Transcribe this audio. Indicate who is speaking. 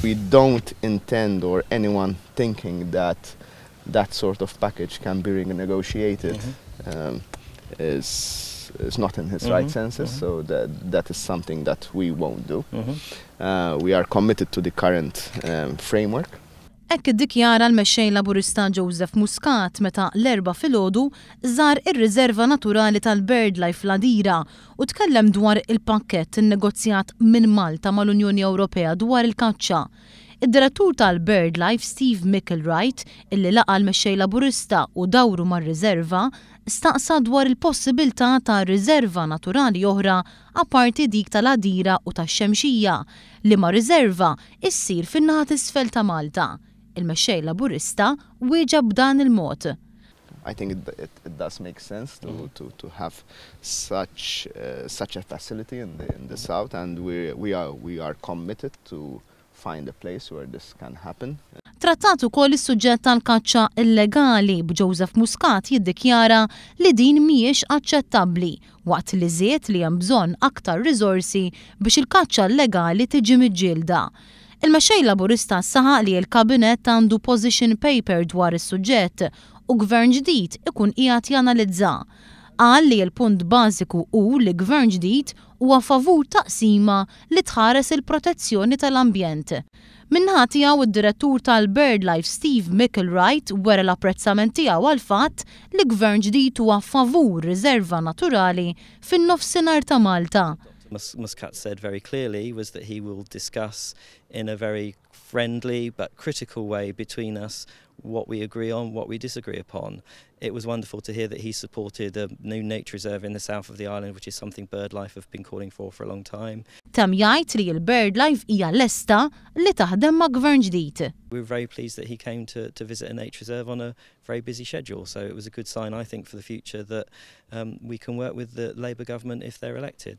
Speaker 1: We don't intend or anyone thinking that that sort of package can be renegotiated is not in his right senses, so that is something that we won't do. We are committed to the current framework.
Speaker 2: Hekk iddikjara l-mexxej Laburista Joseph Muscat meta l-Erbgħa filgħodu żar ir-riserva naturali tal-BirdLife l-Għadira u tkellem dwar il-pakkett innegozjat minn Malta mal-Unjoni Ewropea dwar il-kaċċa. Id-direttur tal-BirdLife Steve Micklewright, illi laqa l-mexxej Laburista u dawru mar-riserva, staqsa dwar il-possibilità ta' riserva naturali oħra apparti dik tal-Għadira u tax-Xemxija, liema riserva issir fin-naħa t'isfel ta' Malta. Il-mexxej Laburista wieġeb b'dan il-mod.
Speaker 1: I think it does make sense to have such a facility in the south, and we are committed to find a place where this can happen.
Speaker 2: Trattat ukoll is-suġġett tal-kaċċa illegali, b'Joseph Muscat jiddikjara li din mhijiex aċċettabbli, waqt li żied li hemm bżonn aktar riżorsi biex il-kaċċa illegali tiġi miġġielda. Il-mexxej Laburista saħaq li l-kabinett għandu position paper dwar is-suġġett u gvern ġdid ikun qiegħed janalizza. Qal li l-punt bażiku hu li gvern ġdid huwa favur taqsima li tħares il-protezzjoni tal-ambjent. Min-naħa tiegħu, id-direttur tal-BirdLife Steve Micklewright wera l-apprezzament tiegħu għall-fatt li gvern ġdid huwa favur riserva naturali fin-nofsinhar ta' Malta.
Speaker 3: Muscat said very clearly was that he will discuss in a very friendly but critical way between us what we agree on, what we disagree upon. It was wonderful to hear that he supported a new nature reserve in the south of the island, which is something BirdLife have been calling for a long time.
Speaker 2: Temm jgħid li l-BirdLife hija lesta li taħdem ma' gvern ġdid.
Speaker 3: We were very pleased that he came to visit a nature reserve on a very busy schedule. So it was a good sign, I think, for the future that we can work with the Labour government if they're elected.